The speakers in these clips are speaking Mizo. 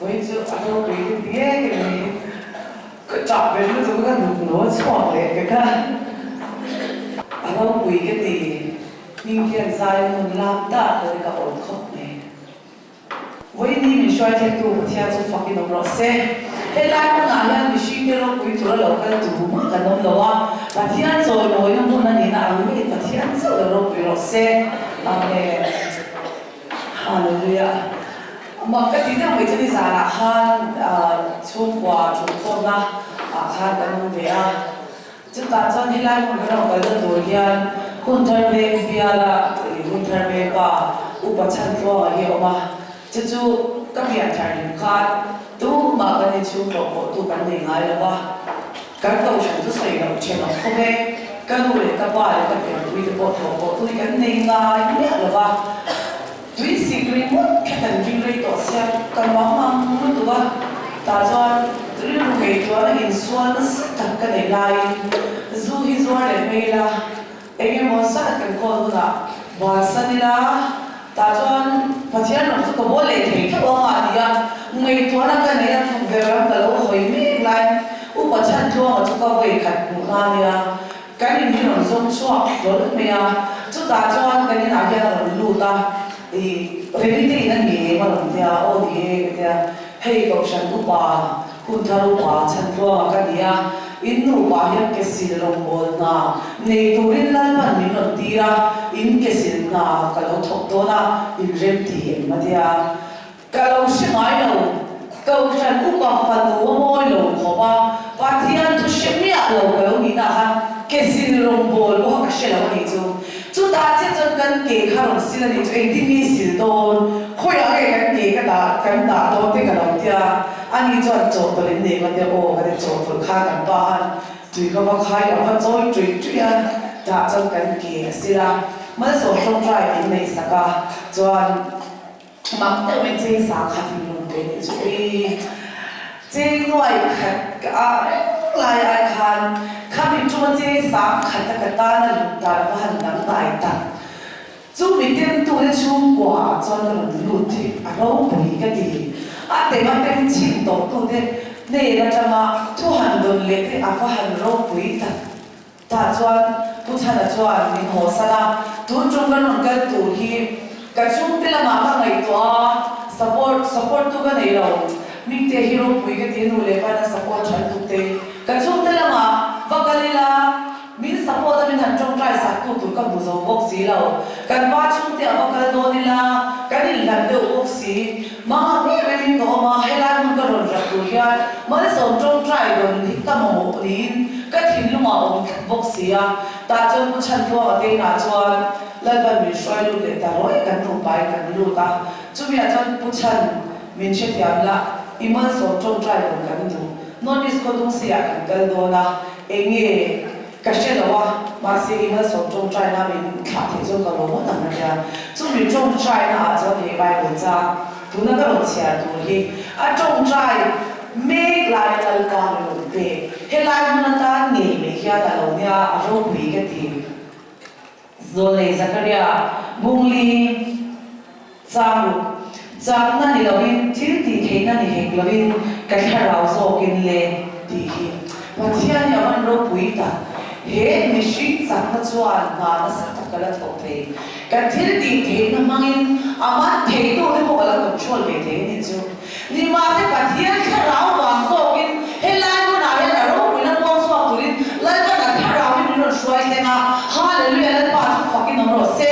Vawiin chu a ropui ka ti nge nge mai. Ka ṭah ve lutuk a ka hnuk lo a chhuak leh vek a. A ropui ka ti. Hming hian zai hmun lam dat lo hi ka awn khawp mai. Vawiin hi min hruai thektu Pathian chu fakin awm rawh se. Helai hmunah hian mihringte ropui tura lo kal tu mah kan awm lo a, Pathian chawimawina hmun a nihna ang ngeiin Pathian chauh lo ropui rawh se. Amen. Hallelujah. Mak ka ti deuh mai chu nizanah khan chhungkua thutkhawmna ah khan kan awm ve a. Chutah chuan helai hmun kan rawn kalna tur hian Hunthar Veng biala Hunthar Veng pa Upa Chhantluanga hi a awm a, chu chu ka pianthar hlim khan tumah kan inchhung tlawh pawh tu kan nei ngai lo va, kan kohhran chu sawi loh then awm khawp e, ka nu leh ka pa leh ka pianpui te pawh tlawh pawh tu hi kan nei ngai miah lo va, Tui sik ringawt kha kan ring rei tawh sia, ka mang ang lutuk a, tah chuan rilru ngaihtuahna insual nasa tak ka neih laiin zu hi zuar leh mai ila, eng emaw zat kan kawl hunah bansan ila, tah chuan Pathian ram chu ka bawl leh thei tho ang a ti a, ngaihtuahna ka neih a tukverh ram ka lo hawi mek laiin Upa Chhantluanga chu ka vawi khat hmuh hna nia. Kan in hi rawn zawng chhuak hlawl mai a, chutah chuan kan inah hian a rawn lut a, ih Remite in a ni em a rawn tia, aw ni e ka tia, hei Kohhran upa, Hunthar upa Chhantluanga ka ni a, in nupa hian ke sil rawngbâwl hna nei turin Lalpan min rawn tir a, in ke sil hna ka lo thawk dawn a, in rem ti em a tia. Ka lo hre ngai lo, Kohhran upa fanu a mawi lo khawp a, Pathian thu hre miah lo ka lo nihna khan ke sil rawngbâwl pawh kha ka hre lo a nih chu. Chutah chiah chuan kan ke kha rawn sil a nih chu, engtin nge i sil dawn, khawiah nge kan ke ka dah kan dah dawn te ka lo tia, ani chuan chawhtawlh in nei mate aw ka ti chawhtawlh khan kan pa khan tui ka va khai a va chawi ṭuih ṭuih a, tah chuan kan ke a sil a, Malsawm ṭawngṭai min neihsak a, chuan. Mak deuh in cheng sang khat in rawn pe nih chu ui cheng nuai khat ka ah reng lai ai khan khami tuma cheng sang khat a ka tan a lut dan va han dang dai tak chu mi tem tu te chhungkua ah chuan ka rawn lut hi a ropui ka ti a tem a tem chhin tawh tu te hnen atanga thu han dawn leh te a va han ropui tak. Tah chuan Pu Chhana chuan min haw san a, tun tum kan rawn kal tur hi ka chhungte lamah ka ngaihtuah a, support support tu ka nei lo, Mingte hi ropui ka ti a nu leh pa in an support tha lutuk te, ka chhungte lamah va kal ila min support a min han tawngtai sak tu tur ka hmu zo bawk si lo, kan pa chhungte ah va kal dawn ila kan inhlat deuh bawk si, Mama ber rengin ka awm a, helai hmun ka rawn rat tur hian malsawm tawngtai rawn hi ka mamawh niin ka thinlungah a awm tlat bawk si a. Tah chuan Pu Chhantluanga te inah chuan Lalpan min hruai lut leh ta ruai kan nupain kan lut a. Chumiah chuan Pu Chhan min hrethiam la, i malsawm tawngtai rawn kan duh. North East Khawdungsi ah kan kal dawn a, enge Ka hre lo a, mahse i malsawm tawngtaina min thlah theih chuan ka lo ngawt ang a nia. Chumi tawngtaina ah chuan hei Bible chang tuna ka rawn chhiar tur hi a tawngtai mek lai a Lalpa min rawn pek. Helai hmun atan ngei mai hian a lo nia, a ropui ka ti. Zawlei Zakaria, Bungli, Chang chakna ni lovin, thil tih theihna ni hek lovin ka thlarau zawkin le tih hi Pathian hi a van ropui tak. He mihring chakna chuan hna nasa tak ka la thawk thei. Ka thil tih theihna hmangin a man theitu te pawh ka la control ve thei a nih chu. Nimahse Pathian thlarau vang zawkin helai hmunah hian a ropuina puang chhuak turin Lalpan a thlarau hi min rawn hruai thleng a, Hallelujah Lalpa chu fakin awm rawh se,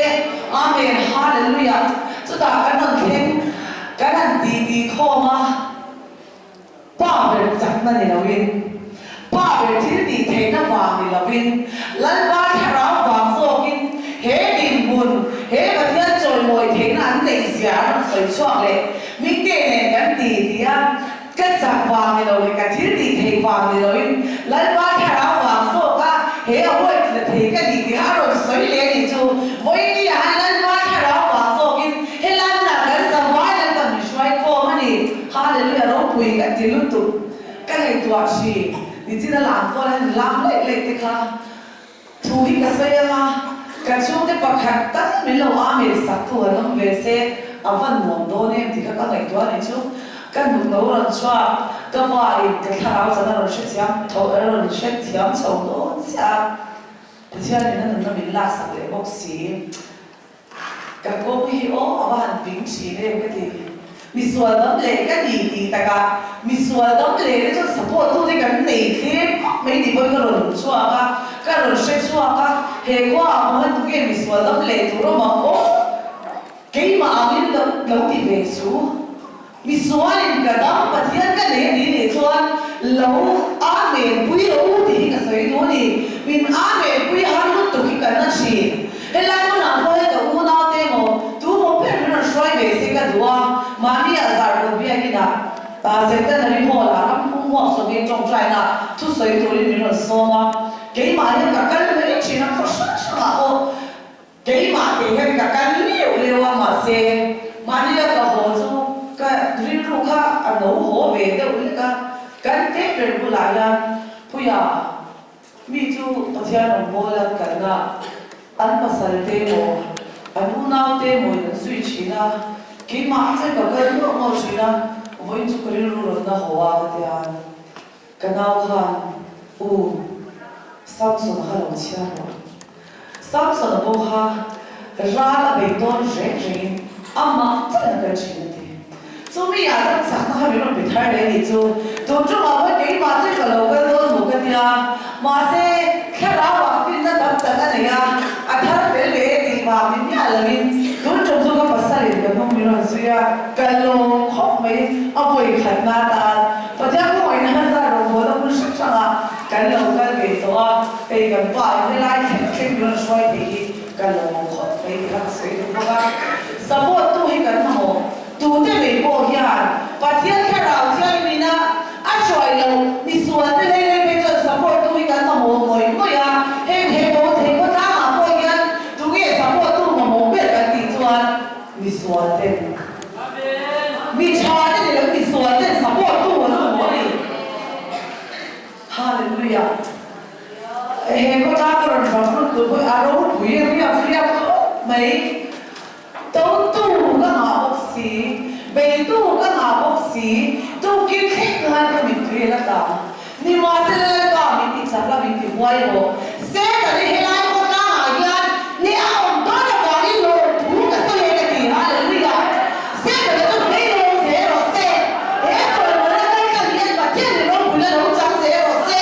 Amen Hallelujah Chutah kan rawn thleng kan han ti ti khawm a, Pa ber chakna ni loin, Pa ber thil tih theihna vang ni loin, Lalpa thlarau vang zawkin he dinhmun, he Pathian chawimawi theihna an neih zia an rawn sawi chhuak leh. Mite nen kan ti ti a, ka chak vang ni lo leh ka thil tih theih vang ni loin Lalpa thlarau vang zawk a he a huai tla thei ka nih tih a rawn sawi leh a nih chu. Vawiin ah han Lalpa thlarau vang zawkin helai hmunah kan zavai Lalpa min hruai khawm a ni. Hallelujah ropui ka ti lutuk ka ngaihtuah thin. Nichina lam pawh hian lam laih laih te kha Thu hi ka sawi anga, ka chhungte pakhat tal min lo amen sak tu han awm ve se, a van nuam dawn em tih kha ka ngaihtuah a nih chu. Ka hnuk lo rawn chhuak, ka pa in ka thlarau chan a rawn hrethiam tho a rawn hrethiam chho dawn chiah a, Pathian in a nunna min laksak leh bawk si. Ka kawng hi aw a va han ping thin em ka ti. Misual dam leh ka ni tih takah misual dam leh te chuan support tu te kan nei tlem khawp mai tih pawhin ka rawn hmu chhuak a, ka rawn hre chhuak a, he khua ah pawh hian tunge misual dam leh tur awm ang aw? Keimah angin lo lo ti ve su. Misualin ka dam Pathian ka nei a ni nih chuan lo Amen pui rawh u tih hi ka sawi duh a ni. Min Amen pui har lutuk hi ka na thin. Helai hmunah pawh hei ka unaute emaw tu maw ber min rawn hruai ve se ka duh a, mahni ah zarkawt biakin ah Centenary Hall ah ram pum huap sawmin tawngtaina thusawi turin min rawn sawm a, keimah hian ka kal mai thin a, khaw hrang hrangah pawh Keimah tih hian ka kal liau liau a, mahse mahnia ka haw chu ka rilru kha a lo haw ve deuh lek a, kan teh ber bulah hian Puia mi chu Pathian rawn bawl a kalna an pasal te emaw an unau te emaw in an zui thin a, keimah chuan ka kal ngauh ngauh thin a, vawiin chu ka rilru rawn la haw a ka tia. Ka nau khan, U, Samson-a kha lo chhiar rawh. Samson-a pawh kha ral a bei dawn reng rengin amah chiah a kal thin a ti. Chumi ah chuan chakna kha min rawn pe thar leh a nih chu. Tun ṭumah pawh keimah chu ka lo kal dawn maw ka tia. Mahse, thlarauah finna tam tak a nei a, a thar fel leh e tih vang ni miah loin tun ṭum chu ka pasalin ka hnung min rawn zui a, ka lawm khawp mai a vawi khatna atan. Pathian khawngaihna han zar rawngbawlna hmun hrang hrangah kan lo kal ve tawh a, hei kan pa in helai thleng thleng min rawn hruai thei hi ka lawm khawp mai tih kha ka sawi duh bawk a. Support tu hi kan mamawh tute mai pawh hian Pathian thlarau thianghlim a a hruai loh misual te hlei hlei phei chuan support tu hi kan mamawh ngawih ngawih a, heng he bo thei khawtlangah pawh hian tunge support tu mamawh ber kan tih chuan misual ten Mi tha te ni lo mi sual ten support tu an awm a ni. Hallelujah. He khawtlang ka rawn ram lut tur pawh hi a ropui riak riak khawp mai. To tu ka ngah bawk si, bei tu ka ngah bawk si, tukin thleng khan ka mittui a la tla. Nimahsela Lalpa min ti chak la min ti huai rawh. Satan hi helai khawtlang ah hian ni a awm dawn avangin lawmthu ka sawi e ka ti. Hallelujah! Satan-a chu phei lawm zel rawh se. He chawimawi kal tlang hian Pathian in ropui la lo chang zel rawh se.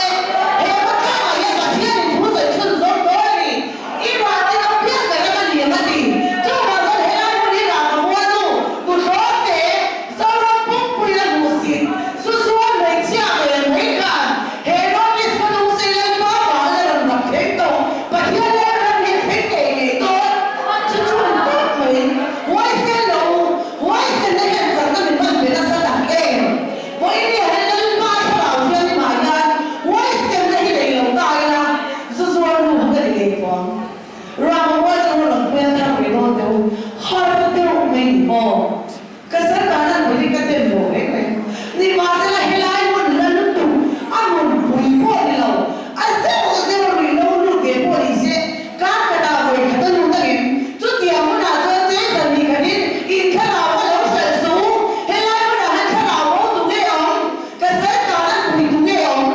He khawtlang ah hian Pathian in thu sawi chhun zawm dawn a ni. I rah te lo piak ka ram a ni ang a ti. Chuvang chuan helai hmun hi rah ka mual nu, Kuthlawm te, Zoram pumpui la hmuh sit, chu chuan hmeichhia ve mai khan he North-East khawtung sei Lalpa vanga la rawn rak thleng tawh Pathian leh ram hi a thleng ngei ngei dawn. Chu chu ni tawp mai. Huaisen lo u, huaisenna hian chakna min hman ve nasa tak em? Vawiin hian Lalpa thlarau thianghlimah hian huaisenna hi nei lo ta ila, Zu zuar nu kha ka ni ngei tawh ang. Rama mual chu rawn hmel thar ve dawn deuh, har deuh mai ni maw? Ka sal dan an pawhin ka tem lo reng reng. Nimahsela helai hmun la lutuk a hmun pui pawh ni lo, a zeuh zeuh a ruih lo lut ve pawh ni se, kar khatah vawi khat a lut angin chutiang hmunah chuan cheng zan hnih khatin in thlarau kha lo hralh suh u, helai hmunah hian thlarau bo tu nge awm? Ka sal dan an pui tu nge awm?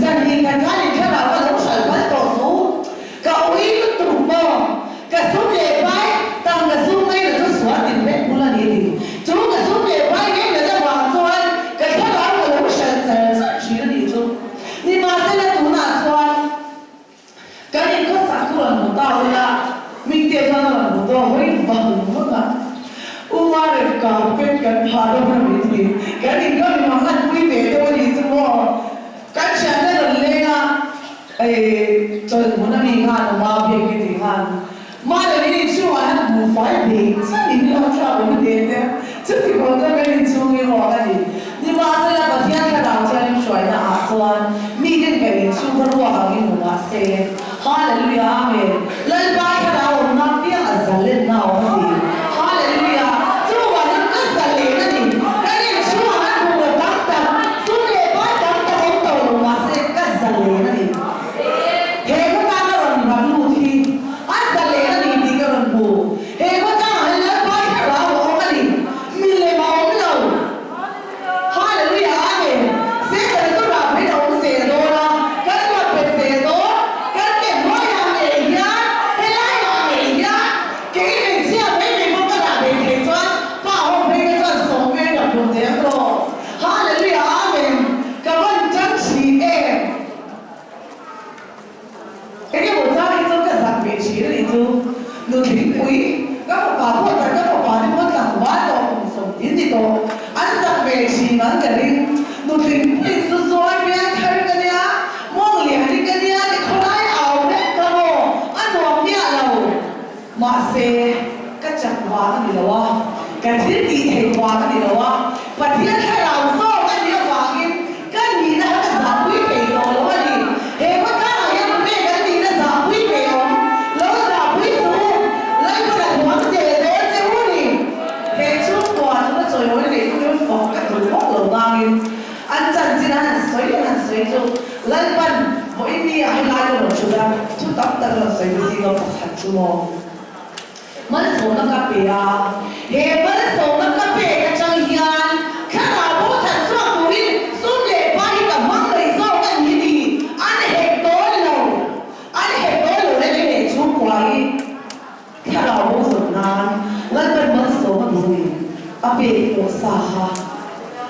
Zan hi kan khan in thlarau ka lo hralh phal tawh su. Ka ui lutuk maw? Ka sum leh pai, tang ka sum ngei la chu sual tin vek bul a ni ti. Chu ka sum leh pai ngei la avang chuan ka thlarau ka lo hralh char char thin a nih chu. Nimahsela tunah chuan Kan inkhawsak chu rawn hmu ta ula, Mingtea chuan a rawn hmu tawh hawi vang vang a. U Marem carpet kan phah dawn a ni ti. Kan inkawm in ang anpui ve deuh a nih chu maw. Kan thiante rawn leng a, ei chawlh hmun a mi khan a ma bik i tih khan Marem in inchhungah hian buhfai bei chiah in lo thlak awm a ti a tia. Chuti kawng chuan kan inchhung hi ruak a ni. Nimahsela, Pathian thlarau thianghlim hruaina ah chuan miten kan inchhung kha ruak angin hmu mah se. Hallelujah Amen! Lalpa thlarau awmna piang a zalenna a awm a ti. Hallelujah! Chuvah chuan ka zalen a ni. Kan inchhungah han hmuh ka tam a, ka thil tih theih vang a ni lo a, Pathian thlarau zawk a nih avangin ka nihna kha ka zahpui thei tawh lo a ni. He khawtlangah hian tunge kan nihna zahpui thei awm? Lo zahpui suh u, Lalpan a huam zel dawn che u ni. He chhungkua tuna chawihawi neih chu min fak ka duh bawk lo vangin an chanchin an han sawi an han sawi chu Lalpan vawiin ni ah helai ka rawn hrut a, thu tam tak rawn sawi te zing a pakhat chu maw? Malsawmna ka pe a, he malsawmna ka pek atang hian thlarau bo chhan chhuak turin sum leh pa hi ka hmang mai zawk a ni tih an hek dawn lo, an hek dawn lo reng reng he chhungkua hi. Thlarau bo zawt nan Lalpan malsawm a duh ni, a pek pawh sa kha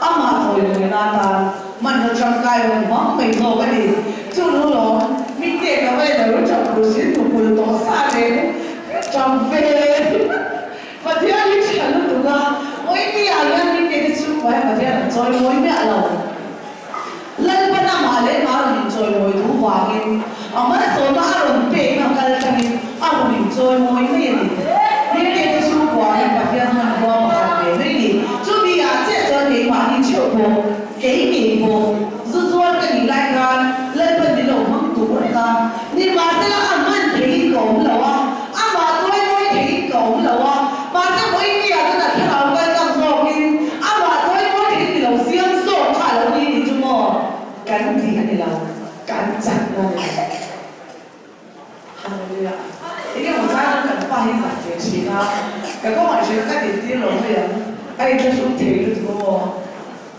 amah chawi lawina atan hmanraw tangkai rawn hmang mai zawk a ni. Chu nu lawm min teh ka vai lo tap ru sin tu pul tawh sa reng tap ve Pathian hi tha lutuk a, Mawiti ah hian min teh te chhungkua hi Pathian an chawi mawi miah lo. Lalpan amah leh mah rawn inchawimawi duh vangin a malsawmna a rawn pekna kal tangin a rawn inchawimawi mai a ni. Hmingte te chhungkua hian Pathian hmanrua pakhat ve mai ni. Chumi ah chiah chuan keimahni theuh pawh, kei ngei pawh, zu zuar ka nih lai khan Lalpan min lo hmang tur reng a. Nimahsela a hman theihin ka awm lo a, amah chawimawi theihin ka awm lo a, mahse vawiin ah chuan a thlarau kal tlang zawkin amah chawimawi theihin ni lo siam zawk kha a lo ni ni chu maw kan tih a ni lo, kan chakna a ni lo. Hallelujah. Enge maw chang chuan kan pa hi zah ve thin a, ka kawngah hrilh ka dintir lo mai ang, a inthlahrung thei lutuk a maw.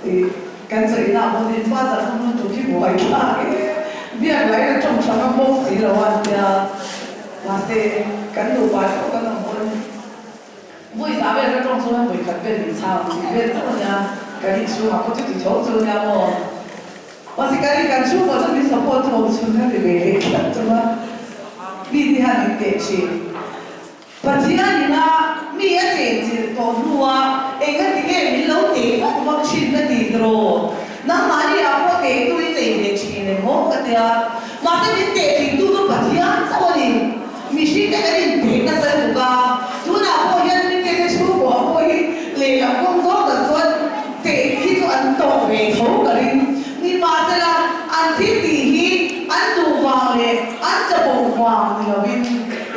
Ih, kan chaw inah pawh nin pa zah hmun hun tur hi buai thlak e, biak lah in a tawng tha ngam bawk si lo a tia, mahse kan nupa theuh kan awm pawn vawi zah vel ka tawng chuan vawi khat vel min chhang ang tih vel chauh a nia, kan inchhungah pawh chuti tho chu a nia maw, mahse kan in kan chhungkaw chuan min support tu awm chhun kha ti ve leh tlat chung a, mi te hian min teh thin. Pathian ina mi a chenchilh tawh hnua engati nge min lo teh vak vak thin ka ti tiraw? Nangmahni ah pawh tehtu i nei ve thin em maw ka tia. Mahse min teh thintu chu Pathian chauh a ni. Mihring te kan inteh nasa lutuk a, tunah pawh hian mite te chhungkua pawh hi lehlam kawng zawng tak chuan teh hi chu an tawk ve tho ka ring. Nimahsela an thil tih hi an duh vang leh an chapo vang ni lovin,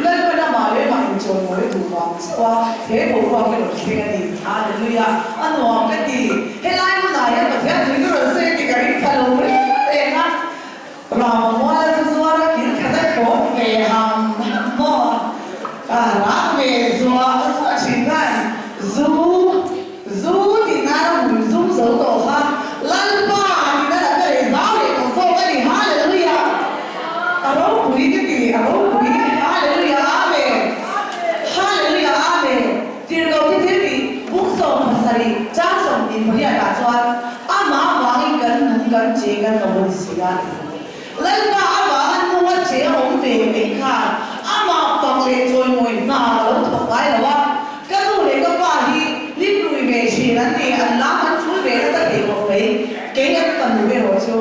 Lalpa lamah leh mah inchawimawi duh vang chauh a, he boruak hi rawn thleng a ni. Hallelujah! A nuam ka ti. Helai hmunah hian Pathian tui ka rawn sawi tih ka ring pha lo reng reng a. Rama muala chu zuar a kil khat a thlawp ve ham ham maw? A ram ve zuah zuah thin khan zu zu tih nan a hmui zum zo tawh kha Lalpa tih nan a ka leh zau leh tawh zawk a ni. Hallelujah! A ropui ka ti, a ropui. Hallelujah! Amen! Hallelujah! Amen! Tirhkoh te thil tih buk 17 chang 28 ah chuan amah avangin kan nung kan che kan lo ni si a ti. Lalpa avanga nunga che a awm ve mai khan amah fak leh chawimawi hna ka lo thawk ngai lo a, ka nu leh ka pa hi lim rui ve thin an ni, an lam an tul ve nasa thei khawp mai, kei an fanu erawh chu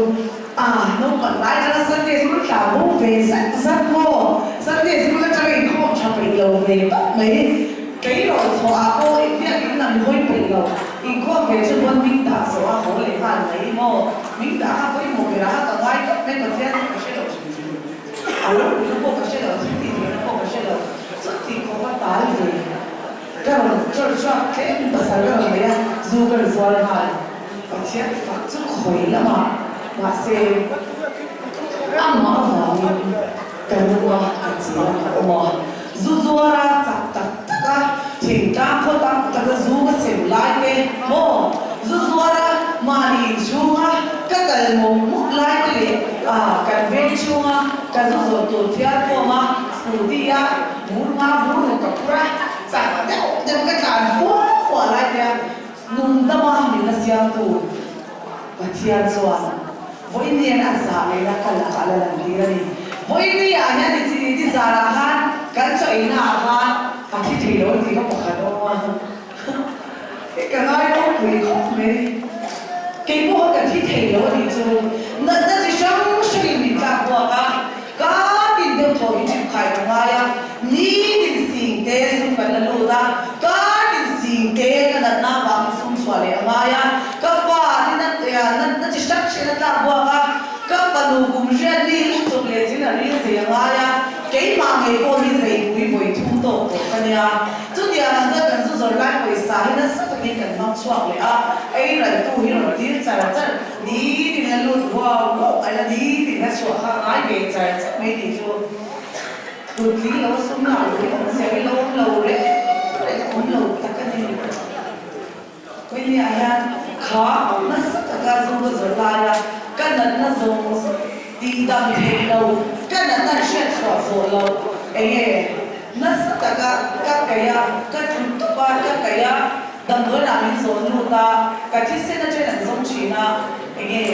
a naupang lai atanga Sunday school tla bo ve zat zat maw, Sunday school atanga inkhawm tha peih lo ve tawp mai. Kei rawh chhuah ah pawh i biak in lam hawi peih lo, inkhawm ve chu pawn min dah zawh a haw leh nghal mai maw? Min dah kha pawimawh ber ah ka ngai tawp mai Pathian chu ka hre lo hrim hrim. A lo puina pawh ka hre lo, thil tih theihna pawh ka hre lo, chuti khawp a tal ve. Ka rawn chawr chhuak tlem pasal ka rawn nei a, zu ka rawn zuar nghal. Pathian fak chu khawi lamah mahse amah avangin ka nu a ka che a ka awm a. Zu zuara chak tak tak a thingtlang khaw tam tak a zu ka sem lai te maw zu zuara mahni inchhunga ka kal mawp mawp lai te leh a kan veng chhunga ka zu zawrh tur thial khawm a scooty a bur nga bur ruk ka phur a chak deuh deuh ka tlan fua fua lai te a nungdama min la siamtu Pathian chuan Vawiin hian a zah leh na ka lakah la lan tir a ni. Vawiin ni ah hian i chi ti zarah khan kan chaw eina ah khan a thi thei lo tih kha pakhat a awm a. Ka ngai ropui khawp mai. Kei pawh kha ka thi thei lo a nih chu. Natna chi hrang hrangin min tlak buak a, ka tin deuh thaw hi chhip khai ka ngai a, nitin sing te sum kan la lut a, ka tin. te ka natna avangin sum chhuah leh a ngai a, ka fa te natna chi hrang hrang a tlak buak a, ka fanu kum hriat mi lek chawp leh chin a ril zei a ngai a, keimah ngei pawh hi zeipui vawi thum tawk tawh ka nia. Chutiang ang chuan kan zu zawrh lai pawisa hi nasa takin kan hmang chhuak leh a, ei raltu hi rawn tir char char ni tin a lut huau huau mai la, ni tin a chhuah kha a ngai ve char char mai tih chu kut tling lo a sum lak loh hi awmzia hi lo awm lo reng reng a awm lo tak a ni. Kawihniah hian kha nasa taka zu ka zawrh laia ka natna zawng zawng tihdam theih lo, ka natna hriat chhuah zawh loh eng nge nasa taka ka kaih a, ka tlu tawp a, ka kaih a, damdawiinah min zawn lut a, ka thisen atangin an zawng thin a, eng nge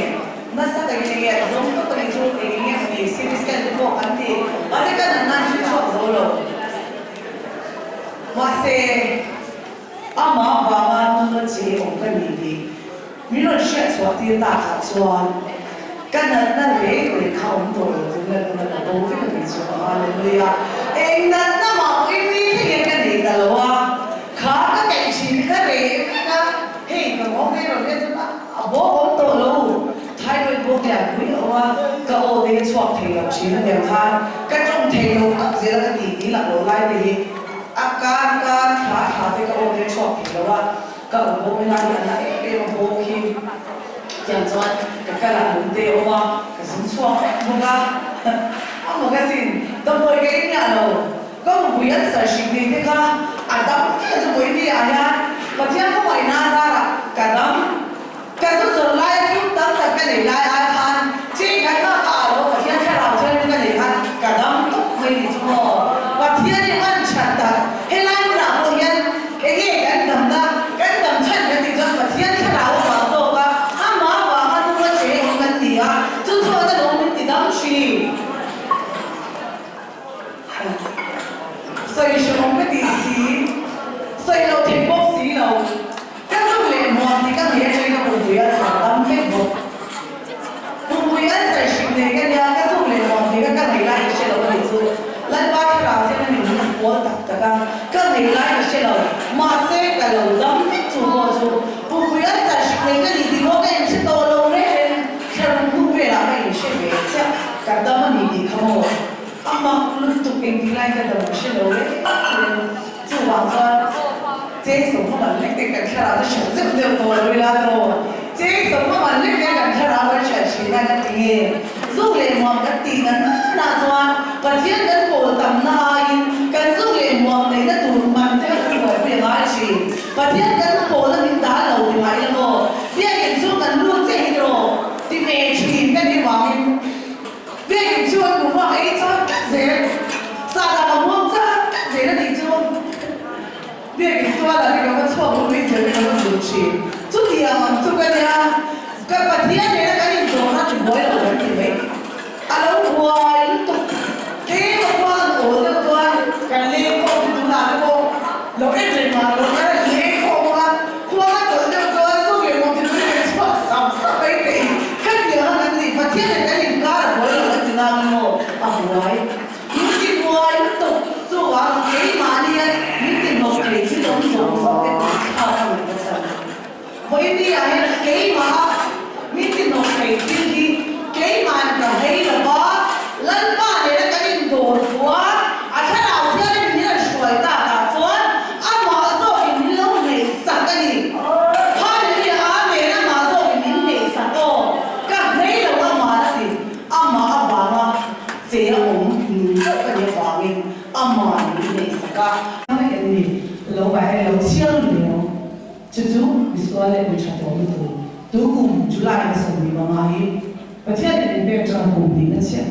nasa takin eng nge an zawng tawp a nih chu, eng nge ni CT scan te pawh kan ti, mahse ka natna an hre chhuak zo lo. Mahse. Amah vanga nunna che awm ka ni tih min rawn hriat chhuah tir tak ah chuan ka natna reng reng kha awm tawh lo tun la nuna ka bo vek a ni chu a Hallelujah! Eng natna mah pawhin mi thlengin ka nei ta lo a, kha ka kaih thin kha reh vek a, hei ka nghawng te rawn en chuan a bawk awm tawh lo, thyroid bawk lian pui a awm a, ka aw te hi a chhuak thei lo thin a tiang khan ka tawng thei lo tak zel a ka tih ti lak loh lai te hi. A kan kan thla thla te ka aw te chhuak thei lo a, ka awm bawk helai hi a na em em a bawk hi tiang chuan ka kal ah lung te a awm a, ka zung chhuak vek bawk a, a magazine damdawi ka in miah lo, ka mupui an sar hrik nei te kha a dam chiah chu vawi mi ah hian Pathian khawngaihna a zarah ka dam, ka zu zawrh lai a sum tam tak ka nei lai ai khan cheng khat hma ka ah lo Pathian thlarau thianghlim ka nei khan ka dam tawp mai ni chu maw. Pathian i hman that tak helai hmunah pawh hian enge kan damna kan dam chhan kan tih chuan Pathian thlarau a vang zawk a, amah vanga nunga che awm kan ti a, chu chuan a lo min ti dam thin. Sawi hrehawm ka tih si, sawi loh theih bawk si lo. Ka zuk leh hmuam tih ka hmeh atangin ka pumpui a chhar dam vek bawk. Pumpui an sawi hrim nei ka nia, ka zuk leh hmuam tih kha ka ngei lai ka hre lo a nih chu. Lalpa thlarau hian a min hman pawl tak tak a, ka ngei lai ka hre lo. Mahse, ka lo dam vek chu pawh chu pumpui an sawi hrim nei ka nih tih pawh ka inhre tawh lo reng reng. Thlarau hnu velah ka inhre ve chiah, ka dam a ni tih kha maw? A mak lutuk engti lai ka dam ka hre lo reng reng. Chuvang chuan cheng sawmhma man lek te kan thlarau te hrilh zeuh zeuh tawh lo ila tawh. Cheng sawmhma man lek te kan thlarau kan hriat thin a kan ti nge? Zuk leh muam kan tih na nana chuan Pathian kan pawl tamna aiin kan zuk leh muam neihna tur man te kha kan buaipui a ngai thin. Pathian kan pawlna min dal lo ti mah ila maw? Biakinn chu kan lut che hi tawh ti ve thin ka nih vangin Biakinn chu an hmuh ei char tlat zel, sahdah ka hmuam char tlat zel a nih chu. Biakinn chu a la hi ka va chhuak ru mai zel hi ka va zut thin. Chutiang ang chu ka nia, ka Pathian nena kan inzawhna ti buai lo kan ti mai. A lo buai lutuk. Tlem a khuan an awl deuh chuan kan leng khawm hi tunah te pawh lo en reng mah lo kan han leng khawm a, khua a chawlh deuh chuan zu leh mawm ti tui kan chhuak sam sam mai thei. Khatiang a kan nih Pathian leh kan inkar a buai lo kan ti nang emaw a buai. Min ti buai lutuk chuvang keimahni a min ti hnawk thei thil awm zawng zawng te tih thlak a ni ka chhan. Vawinia hian keimah min ti hnawk thei thil hi keimahin ka hei lo va, Lalpa nena kan indawr chuan a thlarau thiangin min rawn hruai takah chuan amah zawkin min lo hneihsak a ni. Hallelujah Amen amah zawkin min hneihsak aw, ka hei lo amah a ti, amah avanga che a awm nun chauh ka nih avangin amah min hneihsak a. Amen ni lo vai lo chhiar lu ve ang. Chu chu misual leh mi tha tawhna tur tu kum July a 25 hi Pathian in min pek atanga kum hnihna chiah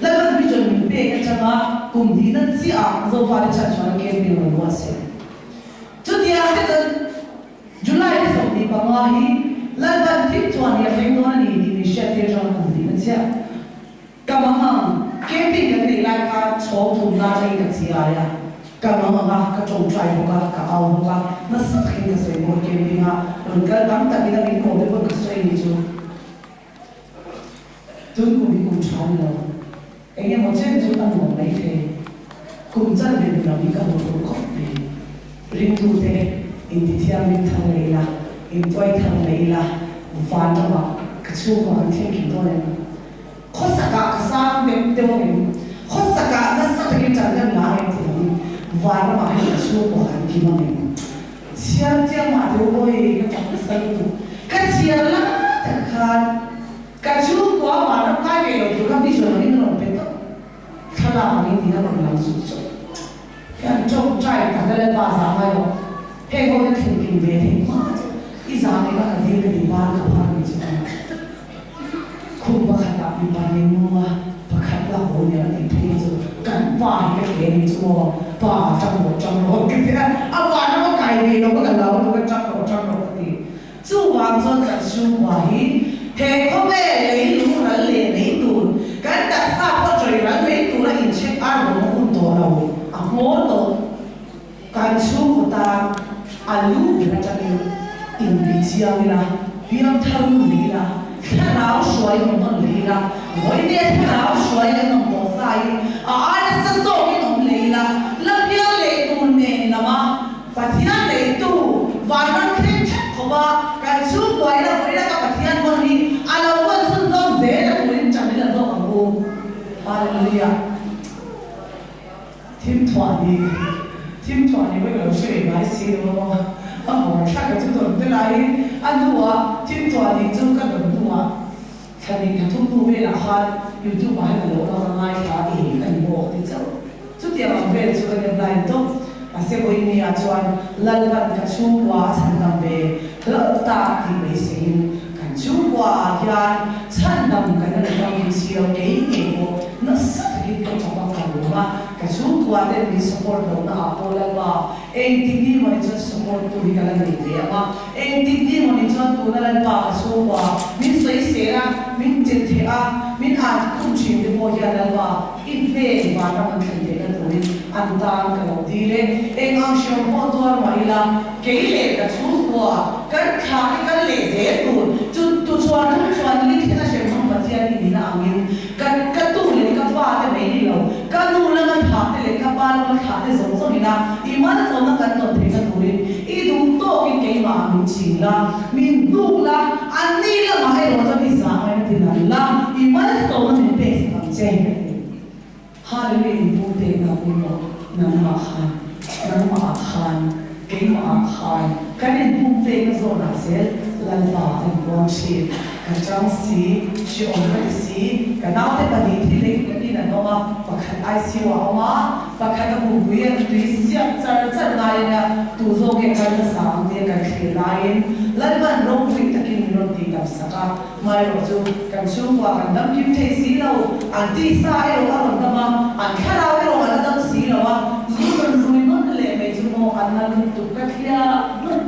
Lalpan vision min pek atanga kum hnihna chiah ah Zofate chhan chuan camping rawn buat se. Chutiang te chuan July ni 25 hi Lalpan thil chuan hi a thleng dawn a ni tih min hriattir atanga kum hnihna chiah Ka mangang, camping kan neih lai khan chhawng thumna atangin ka chiai a, ka mangang a, ka tawngtai bawk a, ka au bawk a, nasa takin ka sawi bawk a camping a rawn kal tam takin a min kawm te pawhin ka sawi ni chu tun kum hi kum tha ni lo, eng emaw chen chu a nuam mai thei, kum chanve ni lo hi ka hmu tur khawp mai, ringtute. Intithianghlim thar leh ila, intuai thar leh ila, van ramah ka chhungkua kan thleng kim dawn em? Khawsakah ka sang deuh deuh ang em? Khawsakah nasa takin ṭan kan la ang em ti lovin van ramah hian ka chhungkua kan kim ang em? Chhiar chiang mah deuh aw hei ka ṭap nasa lutuk. Ka chhiar lai tak khan ka chhungkua van ram kai ve lo tur kha vision angin a rawn pe tawp. Thlalak angin tiin a rawn lang zut zut. Kan ṭawngṭai tak a Lalpa zah ngai lo. Heng ho hian thlen kim ve thei hma chu i zah ngaihna ka dil ka ti ban ka phar ni chu ka Khum pakhatah mipa nen nunga pakhat lak ho nia ka tih phei chu kan pa hi ka hle ni chu maw pa ṭang rawh ṭang rawh ka ti a, a van anga kai ve lo ka lo lo ka ṭang rawh ṭang rawh ka ti. Chuvang chuan kan chhungkua hi he khawvel lei lung ral leh mai tur, kan taksa pawh ṭawih ral mai tura inchhek ar rawng a hun tawh lo, a hmawr tawh. Kan chhungkaw tan a lu ber atangin inbi chiang ila, piangthar nun leh ila, thlarau hruai awm nawn leh ila, vawinia thlarau hruai kan awm tawh saiin a ai nasa zawkin awm leh ila, la piang leh tur nen lama Pathian neitu vanram thleng theuh khawp a, kan chhungkua ila vawiina ka Pathian hawn hi a lo hawn chhunzawm zel a turin ṭan ila zawk ang u. Hallelujah. Thim thuah ni, thim thuah ni pawhin ka lo hre ve ngai si lo a maw? A hawr thlak ka chu dawn te laiin a hnuah thim thuah ni chu ka dawn hnuah thla hnih thla thum hnu velah khan YouTube ah hian a lo awm a ka ngaithla a eng a ni maw ka ti chauh. Chutiang ang vel chu ka nem line tawp. Mahse vawiin ah chuan Lalpan ka chhungkua a chhandam ve hlauh ta tih beiseiin kan chhungkua ah hian chhandam kan la ni famkim si lo kei ngei pawh nasa takin ka tap a ka lawm a, ka chhungkua ten min support lo na ah pawh Lalpa engtik ni mawni chuan support tu hi ka la nei ve ang a, engtik ni mawni chuan tuna Lalpa ka chhungkua min sawisel a, min chelh a, min at khum thin te pawh hian Lalpa I hnen vanram an thlen theihna turin an tan ka lo dil e. Eng ang hriam pawh tuar mah ila, kei leh ka chhungkua kan thlah hi kan leh zel tur. Chu tu chuan thum chuan li thlen a hrem hmang Pathian i nihna angin ka ka tu leh ka fa te mai ni lo, ka nu lama thlah te leh ka pa lama thlah te zawng zawng ina i malsawmna kan tawn theihna turin i duh tawkin keimah min ching la, min hnuk la, anni lamah erawh chuan i zah ngaina ti nal la, i malsawmna min pek sak ang che ka ti. Hallelujah in pu pekna pawimawh nangmah khan, nangmah ah khan, keimah ah khan kan in pum pekna zawnah zel Lalpa a inpuang thin. Ka chang si, hreawm ka ti si, ka naute pahnih thil lei vekin an awm a, pakhat ICU ah a awm a, pakhat a humpui an tui siak char char lai a nia, tu zawk nge kal hmasa ang tia kan thlir laiin Lalpan ropui takin min rawn tih tam sak a. Hmaerawh chu kan chhungkua kan dam kim thei si lo, an tisa erawh a rawn dam a, an thlarau erawh a la dam si lo a, zu rawn rui nawn leh mai chu maw an la lut tuk ka thliak hnuk,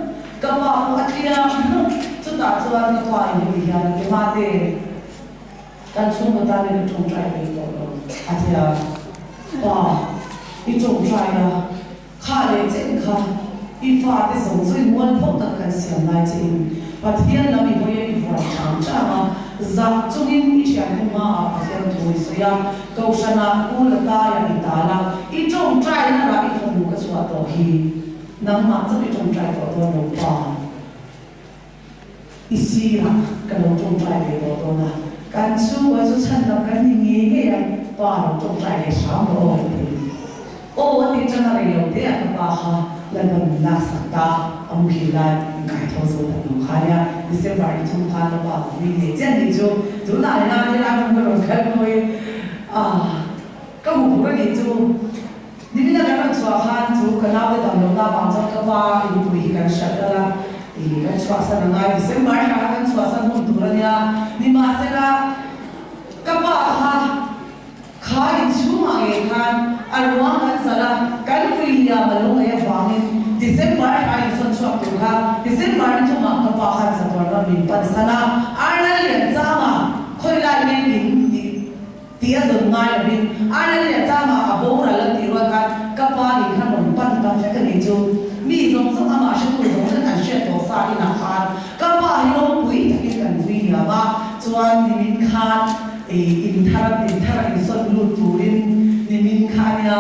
ka pa pawh a thliak hnuk, chutah chuan ka pa in heti hian a ti mate, kan chhungkaw tan in ka tawngtai peih tawh lo a ti a, pa i tawngtai a, Kha leh chen kha i fate zawng chu i mual pho tak kan siam lai che in Pathian lam i hawi a i vuan chang chang a, zah chungin i thiante hmaah Pathian thu i sawi a, Kohhranah u la taiah i tal a, i tawngtai na rah i fanu ka chhuah tawh hi nangmah chauh i tawngtai tawh dawn lo pa. I sirah ka lo tawngtai ve tawh dawn a, kan chhungkaw chu chhan lam kan ni ngei ngei a, pa lo tawngtai leh hram rawh aw ka ti. Aw a tih chang a rei lo te a ka pa kha Lalpan min laksak ta, a muhil lai min kai tho zo tak lo kha nia, December ni thum khan ka pa ka vui ngei chiah nih chu, tunah hian helai hmun ka rawn kal mawi a, ka hmu phur a nih chu. Nimina kan rawn chhuah khan chu ka naute dam lohna avang chuan ka pa inpui hi kan hralh dal a, ih kan chhuahsan a ngai December thla kha kan chhuahsan hun tur a nia. Nimahsela ka pa kha kha inchhungah ngei khan a ruang kan zalh a, kan vui liam a lo ngaih avangin December thla insawn chhuak tur kha December ni thumah ka pa khan zatuan ram min pansan a, Arnal Lianchanga khawilai nge min tih Tih a zawn ngai lovin Ireland leh Chama a boral a tih rual khan ka pa in khan rawn pan ta vek a nih chu. Mi zawng zawng amah hretu zawng zawng an hriat tawh sa inah khan ka pa hi ropui takin kan vui liam a, chuan nimin khan inthar inthar a insawn lut turin nimin kha a nia.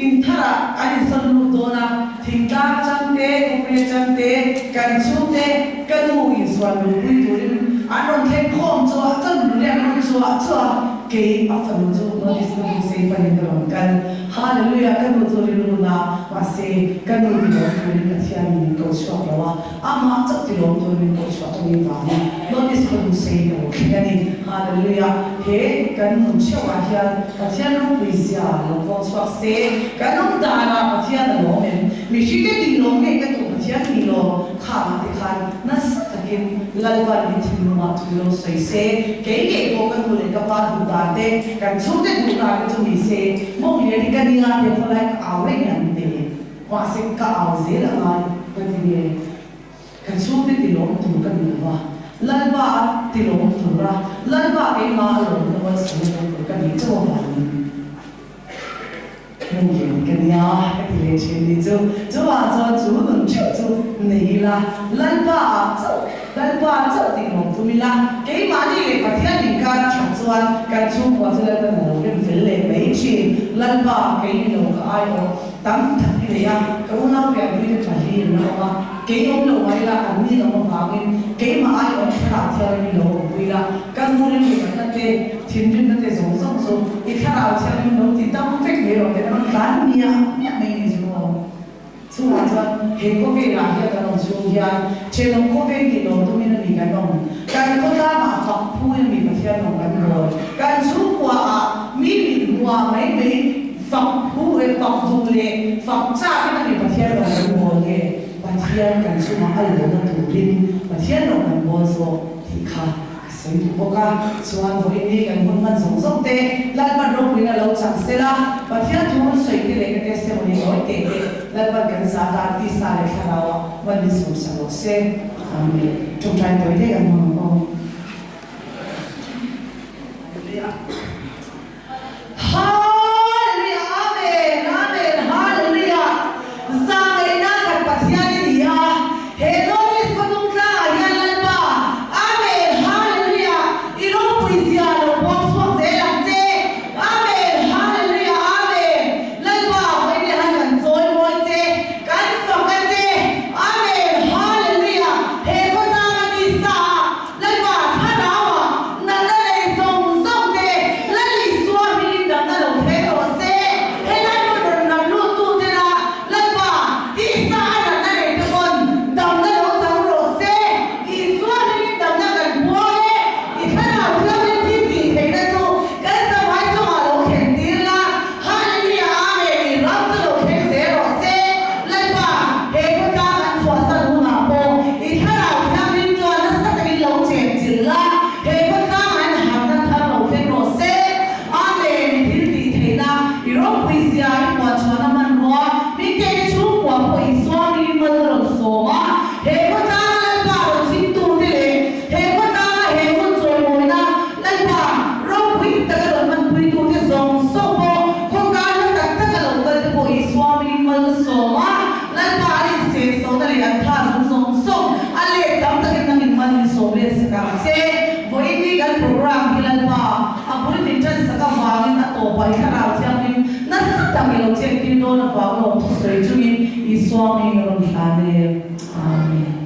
Inthar ah an insawn lut dawn a, thingtlang atang te, kawpri atang. thiante, kan chhungte ka nu insual nunpui turin an rawn thleng khawm chuah chuan riak rawn chuah chuah a, kei a fanu chu notice ka hmu sei panin ka rawn kal. Hallelujah ka nu chu rilru na mahse ka nu ti lawm turin Pathian in min ko chhuak lo a, amah chauh ti lawm turin min ko chhuah ka nih vangin notice ka hmu sei ka lo thleng a ni. Hallelujah he kan nun theuh ah hian Pathian ropui zia lo pawng chhuak se, kan awm danah Pathian a lawm em? Mihringte tih lawm ngei ka duh Pathian tih lawm khangah te khan nasa takin Lalpan min thinlungah thu lo sawi se, kei ngei pawh ka nu leh ka pa duh dan te, kan chhungte duh dan te chu ni se, mawng lian hi ka nia te khawlai ka au reng an ti. Mahse ka au zel a ngai ka ti nge. Ka chhungte ti lawm tur ka ni lo a, Lalpa a ti lawm tur a, Lalpa keimah a lawmna malsawmna dawng tur ka nih chauh avangin hmu lian ka nia ka ti leh thin ni chu. Chuvang chuan chu nun theuh chu nei ila, Lalpa ah chauh, Lalpa chauh tih lawm tum ila, keimahni leh Pathian inkar a that chuan kan chhungkua chu Lalpan a lo rem fel leh mai thin. Lalpa kei ni lo ka aiawh tam tak i nei a, ka unau pianpui te pahnih an la awm a, Kei awm lo mai la, an ni awm avangin keimah ai awm thlarau thianghlim lo awmpui la, ka nu rilru natna te, thinrimna te zawng zawng chu i thlarau thianghlim lo ti dam vek mai rawh tih a rawn tlan miah miah mai ni chu maw. Chungah chuan he khawvelah hian kan awm chhung hian thenawm khawvel tih lawm tumin a ni kan awm. Kan khawtlangah fak phuin a ni Pathian awm kan rawn. Kan chhungkuaah mi mit hmuah mai mai Fak phu e fak duh leh fak chak in a mi Pathian rawn kan bawl nge Pathian kan chungah a lawmna turin Pathian rawn kan bawl zawk tih kha ka sawi duh bawk a. Chuan vawiin hi kan hun hman zawng zawng te Lalpan ropuina lo chang sela Pathian thu hun sawi te leh ka testimony nawi teh te Lalpan kan zah dan tisa leh thlarau ah hman min sawm sak rawh se. Amen. Tawngtai tawi te kan hmang ang aw. Hallelujah. Hallelujah Amen Amen Hallelujah Zangaihna kan Pathian i ni a he Northeast khawtung tlangah hian Lalpa Amen Hallelujah i ropui zia lo puang chhuak zel ang che Amen Hallelujah Amen Lalpa vawiin han kan chawi mawi che kan fak a che Amen Hallelujah he khawtlang a tisa ah Lalpa thlarauah natna lei zawng zawng te Lal Isua hmingin damna lo thleng rawh se. Helai hmun rawn ram lut tu te la Lalpa tisa a natna nei te pawn damna lo chang rawh se. Isua hmingin damna kan puang e. I thlarau thianghlim thil tih theihna chu kan zavai chungah lo thlen tir la. Hallelujah Amen i ram chu lo thleng zel rawh se. Lalpa, he khawtlang an chhuahsan hunah pawh i thlarau thianghlim chuan nasa takin lo chen chilh la, he khawtlang an harhna thar lo thleng rawh se. Amen i thil tih theihna, i ropui zia, i puahchhuahna hmanrua, mite chhungkua pawh Isua hmingin mal a rawn sawm a, he khawtlanga Lalpa rawn chhimtute leh he khawtlanga he hun chawimawina Lalpa ropui taka rawn hmanpuitute zawng zawng pawh khawkar hla tak taka lo kal te pawh Isua hmingin mal a sawm a, Lalpa an insehsawhna leh an tha zawng zawng zawng a let tam takin nangin mal in sawm let sak ang che. Vawiin hi kan program hi Lalpa a bul min tan sak avangin a tawpah i thlarau thianghlim nasa tak i lo chet tir dawn avang lawm thusawi chungin Isua hming a rawn hlan e. Amen.